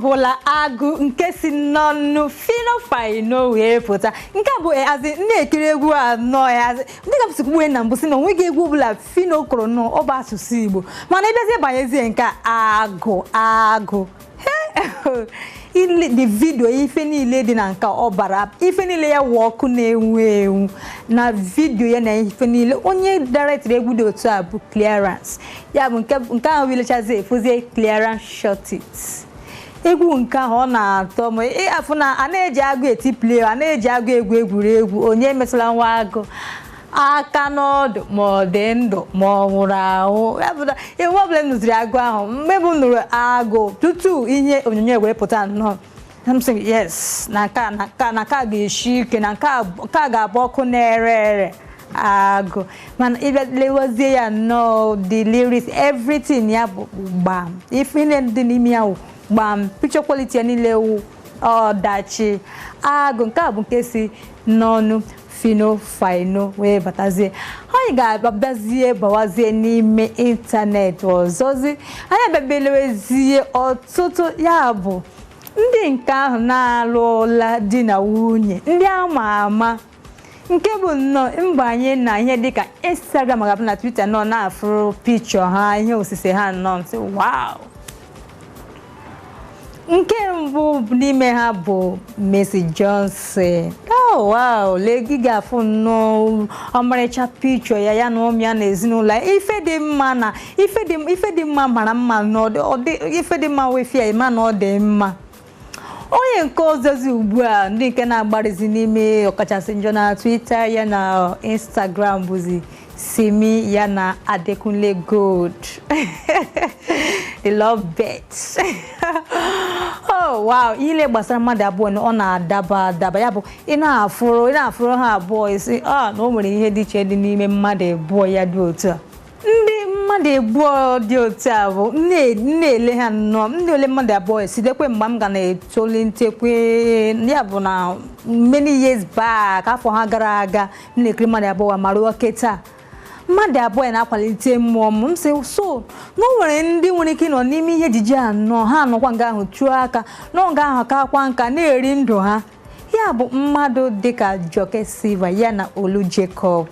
Bụla agụ nke si n'ọnụ Phyno Fino wee pụta. Nke a bụ azi na-ekiri egwu anọ ya dịka m si kwuwe na mbụ, si na onweghị egwu ọbụla Phyno kụrụ nọ ọ bụ asụsụ Igbo, mana ịbịazie banyezie nke agụ agụ the video, ife niile dị na nke ọ bara, ife niile ya wụ ọkụ na-enwu enwu na video ya na ife niile. Onye directịrị egwu dị otu a bụ Clearance. Ya bụ nke ahụ wilechazi efuzie Clearance shot it. Egwu nke ahụ ọ na-atọ m afụ na a na-eji agụ eti play, a na-eji agụ egwu egwuregwu. Onye metụla nwa agụ aka n'ọdụ, ma ọ dị ndụ ma ọ nwụrụ anwụ, ya bụ na iwu ọbụla m nụziri agụ ahụ, mgbe m nụrụ agụ tutu ihe onyonyo were pụta nnọọ, m sị yes, na nke a na nke a ga-esi ike, na nke a ga-abụ ọkụ na-ere ere agụ. Mana ịbịa lewazie ya nnọọ, the lyrics, everything ya bụ gbam, ife niile dị n'ime ya wụ gbam, picture quality ya niile wụ ọdachi. Agụ nke a bụ nke si n'ọnụ Phyno Fino wee batazie. Anyị ga-abịazie bawazie n'ime ịntanetị ọzọzi, anyị abịabelewezie ọtụtụ, ya bụ ndị nke ahụ na-alụla di na nwunye, ndị ama ama, nke bụ nnọọ mbanye na ihe dịka Instagram ga-abụ na Twitter nọ na-afụrụ picture ha, ihe osise ha nnọọ nsị wow. Nke mbụ n'ime ha bụ Mercy Johnson. Oh wow, lee, gị ga-afụ nnọọ ọmarịcha picture ya, ya na ụmụ ya na ezinụlọ ya. Ife dị mma na ife dị mma mara mma na ife dị mma wee fia ma na ọ dị mma. Onye nke ọzọzi ugbu a, ndị nke na-agbarịzi n'ime ọkachasị njọ na Twitter ya na Instagram, bụzi Simi ya na Adekunle Gold, the love birds. Oh wow, ihe gbasara mmadụ abụọ na ọ na-adaba adaba, ya bụ ị na-afụrụ ha abụọ isi a na o nwere ihe dị iche dị n'ime mmadụ abụọ ya dị otu a. Ndị mmadụ abụọ dị otu a bụ m na-ele ha nnọọ, m na-ele mmadụ abụọ esitekwe mgbe m ga na-etolitekwe, ya bụ na many years back, afọ ha gara aga, m na-ekiri mmadụ abụọ ma ruo taa. Mmadụ abụọ ya na-akwalite mmụọ m. M sị so na o nwere ndị nwere ike ịnọ n'ime ihe ejije anọ ha anọkwa nga ahụ chuo aka n'oge ahụ ka akwa nka na-eri ndụ ha, ya bụ mmadụ dịka Joke Silva ya na Olu Jacob.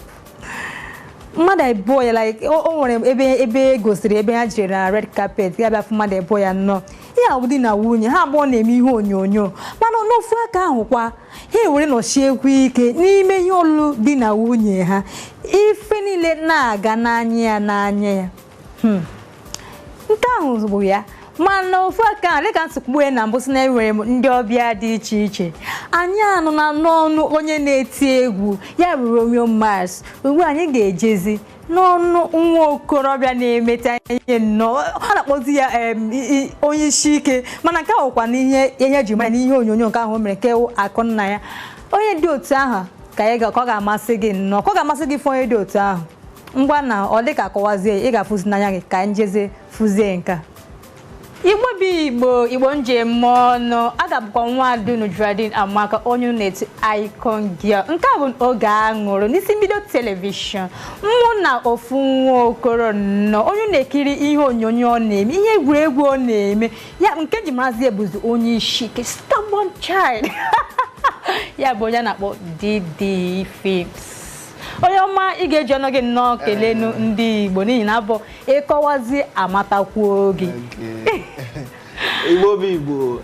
Mmadụ abụọ ya, like o nwere ebe e gosiri ebe ha jiri na red carpet ya bịa fụ mmadụ abụọ ya nnọọ, ya bụ di na nwunye ha abụọ na-eme ihe onyonyo, mana n'ofu aka ahụ kwa ha ewere nọchiekwa ike n'ime ihe ọlụlụ di na nwunye ha, ife niile na-aga n'anya ya n'anya ya. Nke ahụ bụ ya. Mana ofu aka ahụ, dịka nsogbu na mbụ si na enwere m ndị ọbịa dị iche iche, anyị anụ na n'ọnụ onye na-eti egwu, ya bụ Romeo Mars. Ugbu a anyị ga-ejezi n'ọnụ nwa okorobịa na-emeta ihe nnọọ a na-akpọzi ya onye isi ike, mana nke ahụ kwa n'ihe ihe eji mara n'ihe onyonyo nke ahụ o mere nke akụ nna ya. Onye dị otu ahụ ka anyị ka ọ ga-amasị gị nnọọ, ka ọ ga-amasị gị fụ onye dị otu ahụ. Ngwa, na ọ dị ka akọwazie, ị ga-afụzi n'anya gị ka anyị jezie fụzie nke a. Igbo bụ Igbo, Igbo njem ọnụ, a ga-abụkwa nwa Dunu Jradin Amaka, onye na-eti Icon Girl. Nke a bụ oge aṅụrụ n'isi mbido television. Mụ na ofu nwa okoro nnọọ, onye na-ekiri ihe onyonyo ọ na-eme, ihe egwuregwu ọ na-eme ya, nke ji marazi ebuzi onye isi ike, stubborn child, ya bụ onye a na-akpọ DD Films. Onye ọma, ị ga-eji ọnụ gị nnọọ kelenu ndị Igbo, n'ihi na abụ ịkọwazi amatakwuo gị. Okay. Igbo bụ Igbo,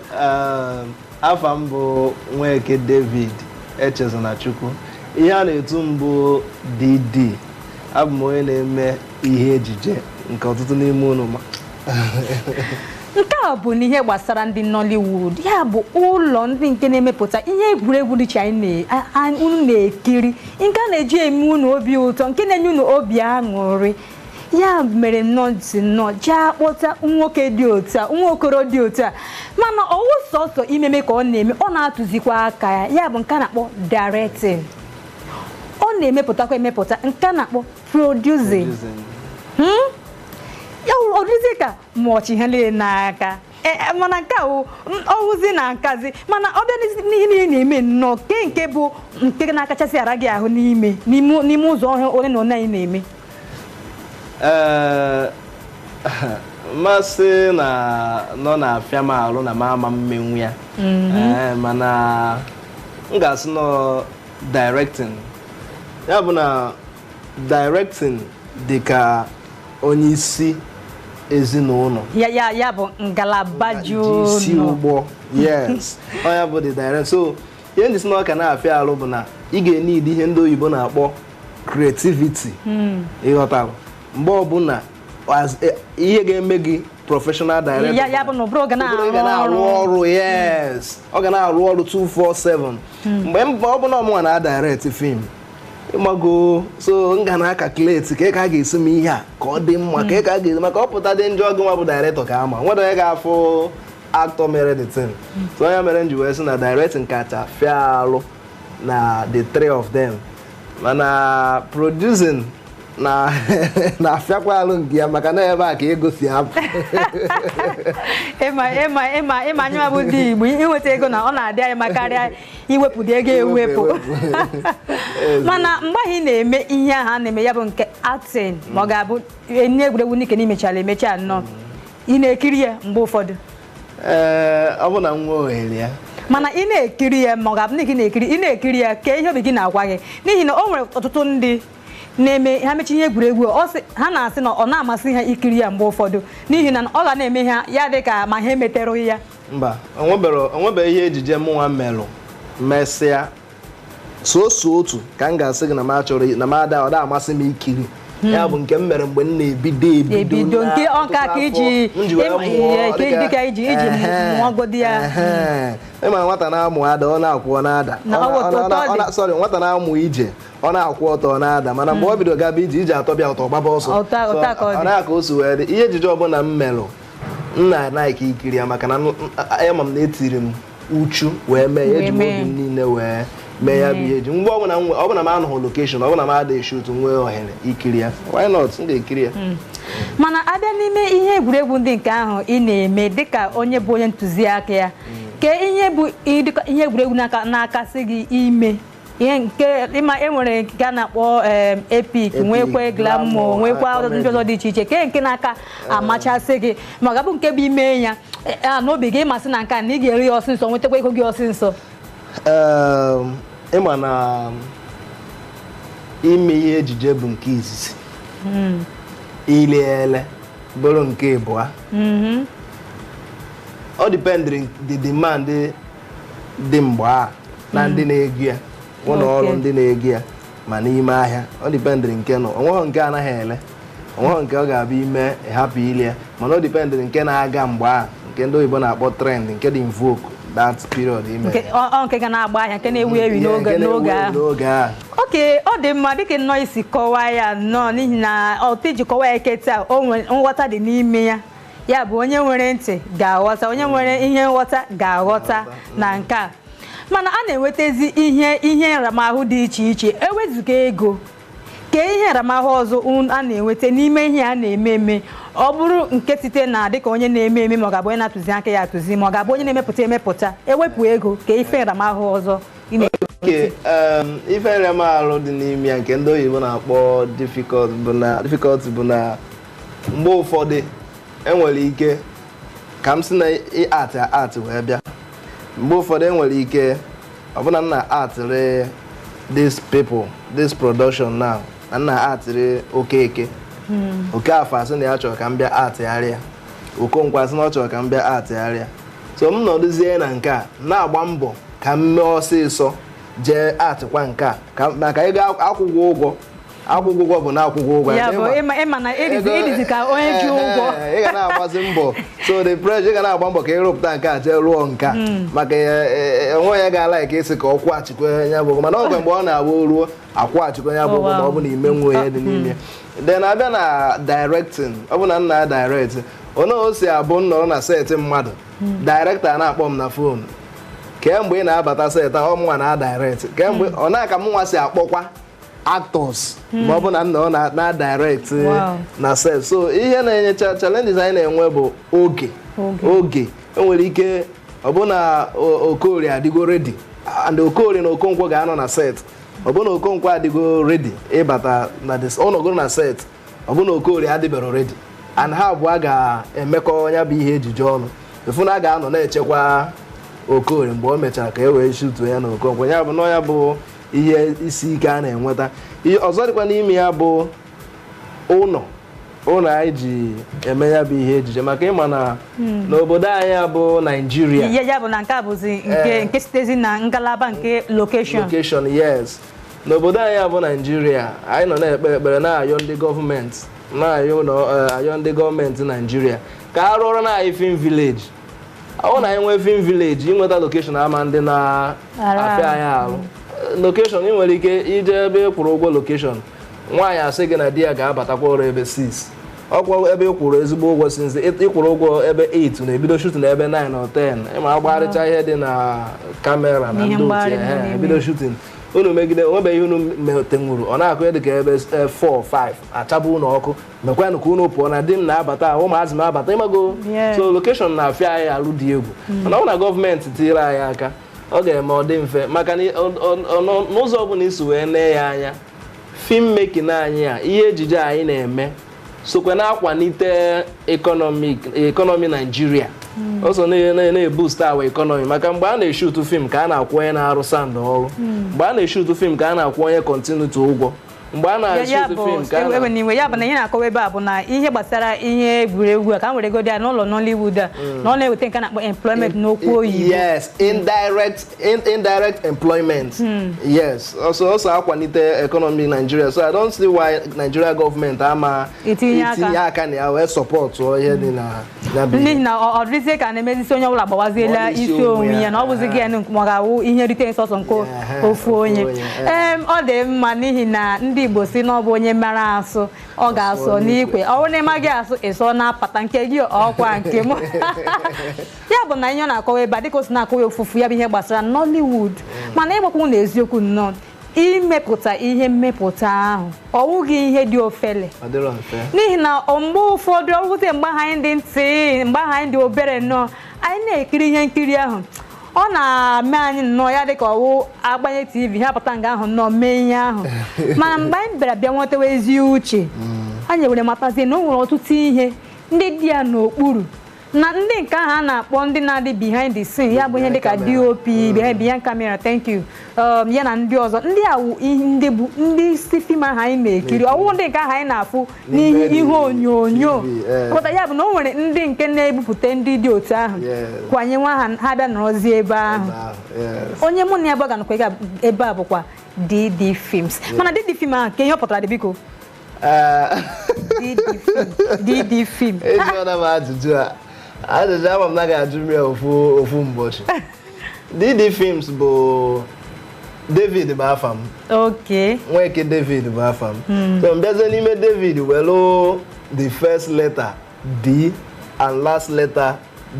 afa m bụ Nweke David Echezonachukwu. Ihe a na-etu m bụ DD. Abụ m onye na-eme ihe ejije nke ọtụtụ n'ime unu ma. Nke a bụ n'ihe gbasara ndị Nollywood, ya bụ ụlọ ndị nke na-emepụta ihe egwuregwu dị iche anyị unu na-ekiri, nke a na-eji eme unu obi ụtọ, nke na-enye unu obi aṅụrị. Ya mere nnọọ si nnọọ jee kpọta nwoke dị otu a, nwa okoro dị otu a, mana ọwụ sọsọ imeme ka ọ na-eme, ọ na-atụzikwa aka ya, ya bụ nke a na-akpọ directing, ọ na-emepụtakwa emepụta, nke a na-akpọ producing. Ya ọ dịzị ka mụọchi ha niile n'aka. Mana nke a ọwụzi na nkazi, mana ọ bịa n'ihe niile na-eme nnọọ nke bụ nke na-akachasị ara gị ahụ n'ime n'ime ụzọ ọhụrụ ole na ole anyị na-eme. Ee, Mmasị na nọ na-afịa m arụ na m ama mmenwu ya. Ee, mana m ga-asị nọ directing, ya bụ na directing dị ka onye isi ezinụlọ. Ya bụ ngalaba ji isi ụlọ. Ụgbọ, yes, onye bụ the direct. So ihe ndị si na ọka na-afịa arụ bụ na ị ga-enid ihe ndị oyibo na-akpọ creativity, ịghọtara? Mgbe ọbụla ihe ga-eme gị professional director. Ya bụ na ụbụrụ ga ụbụrụ ga na-arụ na-arụ ọrụ. Ọrụ, yes, ọ ga na-arụ ọrụ 247. Mgbe ọ bụla ọmụnwa na direct film, ịmago, so m ga na calculate ka a ga-esi m ihe a ka ọ dị mma, ka a ga-esi maka ọ pụta dị njọ. Gị nwa bụ director ka ama nwere onye ga-afụ actor mere the thing. So onye mere m ji wee sị na directing kacha fịa alụ na the three of them, mana producing na na-afịakwa alụ nke ya, maka na ebe a ka ego si apụ. Ịma anyị bụ ndị Igbo, inweta ego na ọ na-adị anyị ma karịa iwepụta ego ewepụ. Mana mgbe ahụ ị na-eme ihe ahụ a na-eme, ya bụ nke acting, ma ọ ga-abụ enye egwuregwu n'ike na imechara emecha nnọọ, ị na-ekiri ya mgbe ụfọdụ? Ee, ọ bụ na m nwee ohere ya. Mana ị na-ekiri ya, ma ọ ga-abụ na ị na-ekiri, ị na-ekiri ya, ka ihe obi gị na-agwa gị? N'ihi na o nwere ọtụtụ ndị na-eme ha mechi ihe egwuregwu, ọ sị ha na-asị na ọ na-amasị ha ikiri ya mgbe ụfọdụ, n'ihi na ọ ga na-eme ha ya dị ka ma ha emeterụghị ya. Mba, onwebere ihe ejije mụnwa melụ mesịa soso otu ka m ga-asị gị na m achọrọ na m ada ọ da amasị m ikiri ya, bụ nke m mere mgbe m na-ebido ebido. Ebido na nke ọ ka ọtụtụ ka iji afọ m ji wee mụọ dịka iji mụọgodi ya. Ehe. Ịma nwata na-amụ ada, ọ na-akwụ, ọ na-ada. Na ọ bụ ụtọ dị. Sorry, nwata na-amụ ije, ọ na-akwụ ọtọ, ọ na-ada, mana mgbe ọ bido gaba ije, ije atọ bịa ụtọ, gbaba ọsọ. Ụtọ So, ka ọ dị. Ọ na-aka o si wee dị, ihe ejije ọbụla m melụ, m na-anaghị ikiri ya, maka na ama m na etiri m uchu wee mee ya. Wee Eji m mee. obi m niile wee mee ya bụ ihe eji. Mgbe ọbụla ọbụla m anọghị location, ọbụla m ada shoot, nwee ohere ikiri ya, why not? M ga-ekiri ya. Mana abịa n'ime ihe egwuregwu ndị nke ahụ ị na-eme dịka onye bụ onye ntụziaka ya, ke ihe bụ dịka ihe egwuregwu na-akasị gị ime, ihe nke ịma enwere nke a na-akpọ epic, Epic, nwekwa glamour, glamour, nwekwa ah, ndị ọzọ dị iche iche, ke nke na-aka amachasị gị, ma ọ ga-abụ nke bụ ime ya n'obi gị ịmasị na nke a na ị ga-eri ya ọsịsọ, nwetakwa ego gị ọsịsọ? Ịma na ime ihe ejije bụ nke izizi, ile ele bụrụ nke ịbụa. Ọ dependịrị the demand dị mgbe a na ndị na-ego ya, ụlọ ọrụ ndị na-ego ya ma n'ime ahịa. Ọ dependịrị nke nọ, onweghị nke anaghị ele, onweghị nke ọ ga-abụ ime ịhapụ ile ya, mana ọ dependịrị nke na-aga mgbe a, nke ndị oyibo na-akpọ trend, nke dị in vogue that period ime. Nke ọ nke ga na-agba ahịa, nke na-ewu ewu Yeah, n'oge nke na-ewu n'oge ewu ahụ. N'oge ahụ. Oke, ọ dị mma dịka nnọọ isi kọwaa ya nnọọ, n'ihi na ọtụ iji kọwaa ya keta, o nwere nghọta dị n'ime ya. Ya bụ onye nwere ntị ga-aghọta, onye nwere ihe nghọta ga-aghọta na nke a. Mana a na-enwetazi ihe nramahụ dị iche iche. Ewezụga ego, kee ihe nramahụ ọzọ a na-enweta n'ime ihe a na-eme eme, ọ bụrụ nke site na dịka onye na-eme eme, ma ọ ga-abụ onye na-atụzi aka ya atụzi, ma ọ ga-abụ onye na-emepụta emepụta? Ewepụ ego, ka ife nramahụ ọzọ ị na Okay, ife nramahụ dị n'ime ya, nke ndị oyibo na-akpọ difficult, bụ na difficult bụ na mgbe ụfọdụ enwere ike ka m si na art art wee bịa. Mgbe ụfọdụ enwere ike ọbụna m na artịrị these people, this production now, na nna artịrị Okeke, Okafọ asị na ya chọrọ ka m bịa artịgharịa, Okonkwo asị na ọ chọrọ ka m bịa artịgharịa. So m nọdụzie na nke a na-agba mbọ ka m mee ọsịsọ jee atịkwa nke a maka ego akwụghị ụgwọ. Akwụghị ụgwọ bụ na akwụghị ụgwọ. Ya bụ ịma na ịdịzi ka onye ji ụgwọ. Ị ga na-agbazi mbọ, so the pressure, ị ga na-agba mbọ ka ịrụpụta nke a, jee rụọ nke a, maka onwe ya ga-ala ka esi ka ọ kwụghachikwa ya bụ ụgwọ. Mana ọ mgbe ọ na-abụ ruo akwụghachikwa ya bụ ụgwọ, ma ọ bụ na ime nwe ihe dị n'ime ya. Then abịa na directing, ọ bụ na nna direct onye o si abụ nnọrọ na set mmadụ, director na-akpọ m na phone, kemgbe ị na-abata set a, ọ mụnwa na direct, kemgbe ọ na-aka mụnwa si akpọkwa actors, ma ọ bụ na nna ọ na direct na set. So ihe na-enye challenges anyị na-enwe bụ oge. Oge. Oge enwere ike ọ bụ na Okorie adịgo ready, and Okorie na Okonkwo ga-anọ na set, ọ bụ na Okonkwo adịgo ready ịbata na ọ nọgoro na set, ọ bụ na Okorie adịbero ready. And ha abụọ ga-emekọ ya bụ ihe ejije ọnụ, efu na a ga-anọ na-echekwa Okorie mgbe o mechara ka e wee shutuo ya na Okonkwo. Ya bụ na ya bụ ihe isi ike a na-enweta. Ihe ọzọ dịkwa n'ime ya bụ ụlọ ụlọ anyị ji eme ya bụ ihe ejije, maka ịma na n'obodo anyị bụ Naijiria. Ya bụ na nke a bụzi nke nke sitezi na ngalaba nke location. Location, yes. N'obodo anyị bụ Naijiria, anyị nọ na-ekpe ekpere, na-ayọ ndị gọọmenti, na-ayọ ụlọ, ayọ ndị gọọmenti Naijiria ka a rụọrọ na anyị film village. Ọ na anyị nwee film village, inweta location ama ndị na-afịa anyị arụ. Location, ị nwere ike ije ebe ị kwụrụ ụgwọ location, nwaanyị asị gị na di ya ga-abatakwa ọrụ ebe 6, ọkwa ebe ị kwụrụ ezigbo ụgwọ since ị kwụrụ ụgwọ ebe 8 na-ebido shooting ebe 9 or 10, ịma agbagharịcha ihe dị na kamera na n'ihe ndị otu mgbagharị ehe, nọ n'ime. Ebido shooting, unu megide onwebeghị ihe unu metenwuru, ọ na-akụ ya dịka ebe 4 5 achaba unu ọkụ, mekwanụ ka unu pụọ na di m na-abata, ụmụazị m abata, ịmago. So location na-afịa anyị alụ dị egwu, mana ọ bụ na gọọmenti tinyere anyị aka, ọ ga-eme ọ dị mfe, maka na n'ụzọ ọbụla isi wee nee ya anya, film making anyị a, ihe ejije anyị na-eme sokwe na-akwalite economy Nigeria. O so na-eboost our economy, maka mgbe a na-eshutu film ka a na-akwụ onye na-arụ sound ọrụ, mgbe a na-eshutu film ka a na-akwụ onye continuity ụgwọ, mgbe a Ya na-eshutu bụ film ka a na ewe n'iwe, ya bụ na ihe na-akọwa ebe a bụ na ihe gbasara ihe egwuregwu a ka m were godi ya n'ụlọ Nollywood a, na ọ na-eweta nke a na-akpọ employment n'okwu oyibo. Yes, indirect employment. Yes, also akwalite economy Nigeria. So I don't see why Nigeria government ama itinye aka. Itinye aka na ya wee support ihe dị na ya bụ ihe. N'ihi na ọ dịzie ka a na-emezisi onye ọbụla gbawaziela Ọ isi isi onwe onwe ya. ya, na ọ bụzi gị ya ma ọ ga-awụ ihe nrite sọsọ nke ofu ofu onye. onye, Ọ dị mma, n'ihi na ndị Igbo si na ọ bụ onye mara asụ ọ ga-asọ n'ikwe. Ọ bụrụ na ị maghị asụ, ịsọ na-apata nke gị ọkwa nke m. Ya bụ na ihe ọ na-akọwa ebe a, dịka o si na-akọwa ofufu ya bụ ihe gbasara Nollywood, mana ịgbakwu na eziokwu nnọọ, imepụta ihe mmepụta ahụ, ọ wụghị ihe dị ofele. Ọ dịrọ mfe. N'ihi na mgbe ụfọdụ ọrụte, mgbe ahụ anyị dị ntị, mgbe ahụ anyị dị obere nnọọ, anyị na-ekiri ihe nkiri ahụ, ọ na-eme anyị nnọọ ya dịka ọwụ agbanye TV ha pụta nga ahụ nnọọ mee ihe ahụ. Mana mgbe anyị bịara bịa nwetawa ezi uche, anyị were matazie na o nwere ọtụtụ ihe ndị dị ya n'okpuru, na ndị nke ahụ a na-akpọ ndị na-adị behind the scene, ya bụ ihe dịka Behind camera. DOP, behind camera, thank you, ya na ndị ọzọ, ndị a wụ ihe ndị bụ ndị isi film ahụ anyị na-ekiri, ọwụ ndị nke ahụ anyị na-afụ n'ihe n'ime ihe onyonyo. TV, eh. Pụta ya bụ na o nwere ndị nke na-ebupụta ndị dị otu ahụ kwanye nwa ha, ha bịa nọrọzie ebe ahụ. Ebe ahụ, yes. Onye mụ na ya bụ ga-anọkwa ebe a bụkwa DD Films. Mana DD Film ahụ, ka ihe ọ pụtara dị, biko? DD Film, DD Film. Ejụọla m ajụjụ a, ajụjụ ama m na ga-ajụ m ya ofu ofu ụbọchị. DD Films bụ David bụ afa m. Nweke David bụ afa m. So m bịazie n'ime David, welu the first letter D and last letter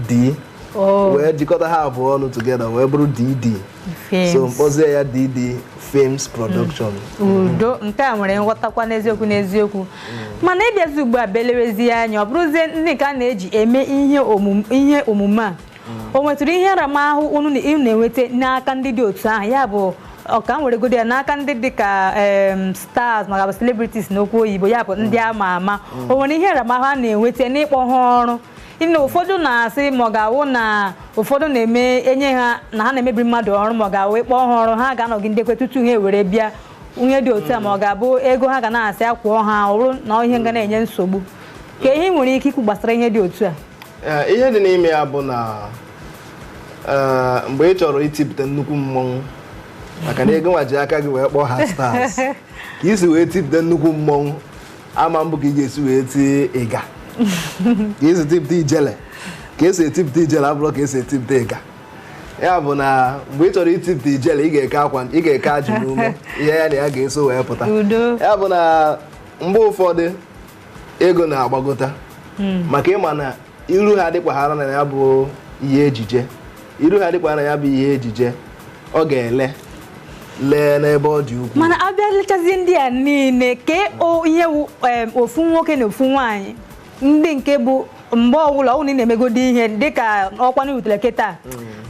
D wee jikọta ha abụọ ọnụ together wee bụrụ DD. Films. So mkpọzie ya DD Films Production. Udo, nke a nwere nghọtakwa n'eziokwu n'eziokwu. Mana ịbịazi ugbu a belewezie anya, ọ bụrụzie ndị nke a na-eji eme ihe omume a, o nwetụrụ ihe nramahụ unu unu na-enweta n'aka ndị dị otu ahụ? Ya bụ ọka m weregodo ya n'aka ndị dị ka stars maka celebrities n'okwu oyibo, ya bụ ndị ama ama, o nwere ihe nramahụ a na-enweta n'ịkpọ ha ọrụ? Nne, ụfọdụ na-asị ma ọ ga-awụ na ụfọdụ na-eme enye ha na ha na-emebiri mmadụ ọrụ, ma ọ ga-awụ ịkpọ ha ọrụ, ha ga-anọgidekwe tutu ha ewere bịa ihe dị otu a, ma ọ ga-abụ ego ha ga na-asị akwụọ ha ọrụ na ihe ga na-enye nsogbu. Ka ihe ị nwere ike ikwu gbasara ihe dị otu a? Ihe dị n'ime ya bụ na mgbe ị chọrọ itipụta nnukwu mmọnwụ, maka na ego nwa ji aka gị wee kpọọ ha stars, ka isi wee tipụta nnukwu mmọnwụ ama mbụ, ka ị ga-esi wee tie ịga, ka esi tipụta ijele, ka esi etipụta ijele abụrụ ka esi etipụta ịga. Ya bụ na mgbe ị chọrọ itipụta ijele, ị ga-eke akwa, ị ga-eke ajụ n'ume ihe ya na ya ga-eso wee pụta. Udo. Ya bụ na mgbe ụfọdụ ego na-agbagota, maka ịma na iru ha dịkwaghara na ya bụ ihe ejije, iru ha dịkwa na ya bụ ihe ejije, ọ ga-ele lee n'ebe ọ dị ukwuu. Mana abịa lechazie ndị a niile, ke o ihe wụ ofu nwoke na ofu nwaanyị, ndị nke bụ mgbe ọbụla ọ bụla ị na-emegodi ihe dịka ọkwa na rutere kịta,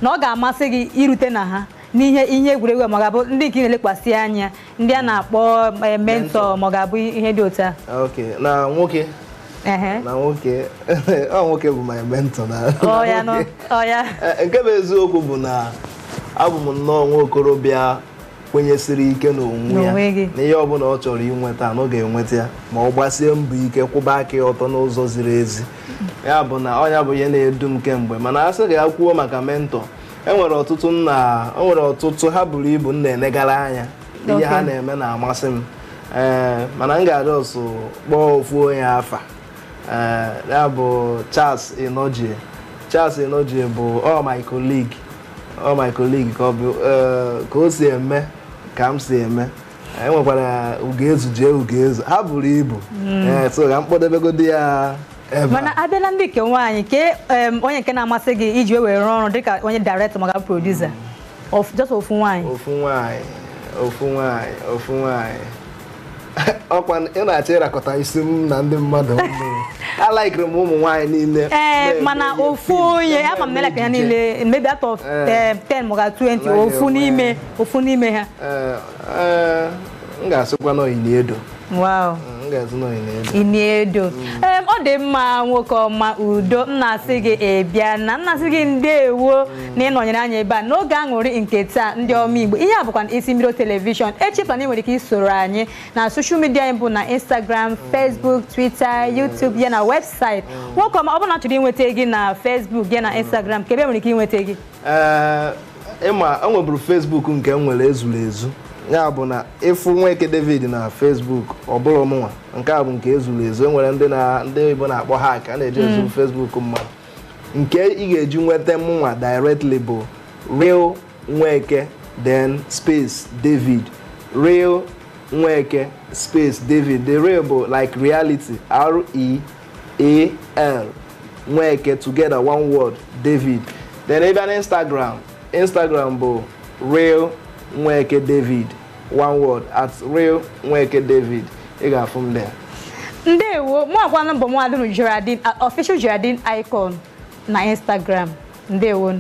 na ọ ga-amasị gị irute na ha n'ihe ihe egwuregwu a, ma ọ ga-abụ ndị nke ị na-elekwasị anya, ndị a na-akpọ mentor, ma ọ ga-abụ ihe dị otu a? Ok, na nwoke. Ehe. Na nwoke, ọ nwoke bụ my mentor na Ọ ya na nọ nwoke. Ọ ya. Nke bụ eziokwu bụ na abụ m nnọọ nwa okorobịa kwenyesiri ike n'onwe ya N'onwe gị. na ihe ọbụla ọ chọrọ inweta na ọ ga-enweta ya ma ọ gbasie mbọ ike, kwụba aka ya ọtọ n'ụzọ ziri ezi. Ya bụ na ọnya bụ ihe na-edu m kemgbe. Mana a sị ka ya kwuo maka mentor, enwere ọtụtụ nna, enwere ọtụtụ, ha buru ibu m na-enegara anya, ihe ha na-eme na-amasị m. Ee, mana m ga-adị ọsụ kpọọ ofu onye afa. Ee, ya bụ Charles Inojie. Charles Inojie bụ all my colleague, all my colleague ka ọ bụ. Ee, ka o si eme ka m si eme. Enwekwara Ugoezu, jee Ugoezu, ha buru ibu. Ee, so ka m kpọdebegodi ya ebe a. Mana abịala ndị nke nwaanyị, ke onye nke na-amasị gị iji wee rụọ ọrụ dịka onye director maka producer of just ofu nwaanyị? Ofu nwanyị, ofu nwanyị, ofu nwanyị. Ọkwa ị na-achọ ịrakọta isi m na ndị mmadụ ọnụ. Alaikiri m ụmụ nwaanyị niile Ee, na-eme mana ihe ofu film, onye na-eme ama m na eleka ya ejije. niile, maybe out of 10 maọbụ 20, Anaghị ofu enwe. n'ime, ofu n'ime ha. Ee, ee, m ga-asịkwa na Ini Edo. M ga-asị na Ini Edo. Ini Edo. Ọ dị mma, nwoke ọma, udo. M na-asị gị ịbịa na m na-asị gị ndeewo na ịnọnyere anyị ebe a n'oge aṅụrị nke taa. Ndị ọma Igbo, ihe a bụkwa Isi Mbido Television. Echefula na ị nwere ike isoro anyị na social media anyị bụ na Instagram, Facebook, Twitter, YouTube ya na website. Nwoke ọma, ọ bụrụ na chọrọ inweta gị na Facebook ya na Instagram, ka ebe nwere ike inweta gị? Ee, ịma o nweburu Facebook nke m nwere ezuru ezu. Ya bụ na ịfụ Nweke David na Facebook, ọ bụrụ mụnwa. Nke a bụ nke ezuru ezu. E nwere ndị na ndị oyibo na-akpọ hack, a na-eji ezu Facebook mmadụ. Nke ị ga-eji nweta mụnwa directly bụ Real Nweke, then space David, Real Nweke space David. The real bụ like reality, R E A L, Nweke together, one word, David. Then ebe na Instagram, Instagram bụ Real Nweke David, one word, @RealNwekeDavid. Ị ga-afụ m there. Ndewo. Mụ akwana mbọ mụ adịnụ Geraldine, official Geraldine icon na Instagram. Ndewo.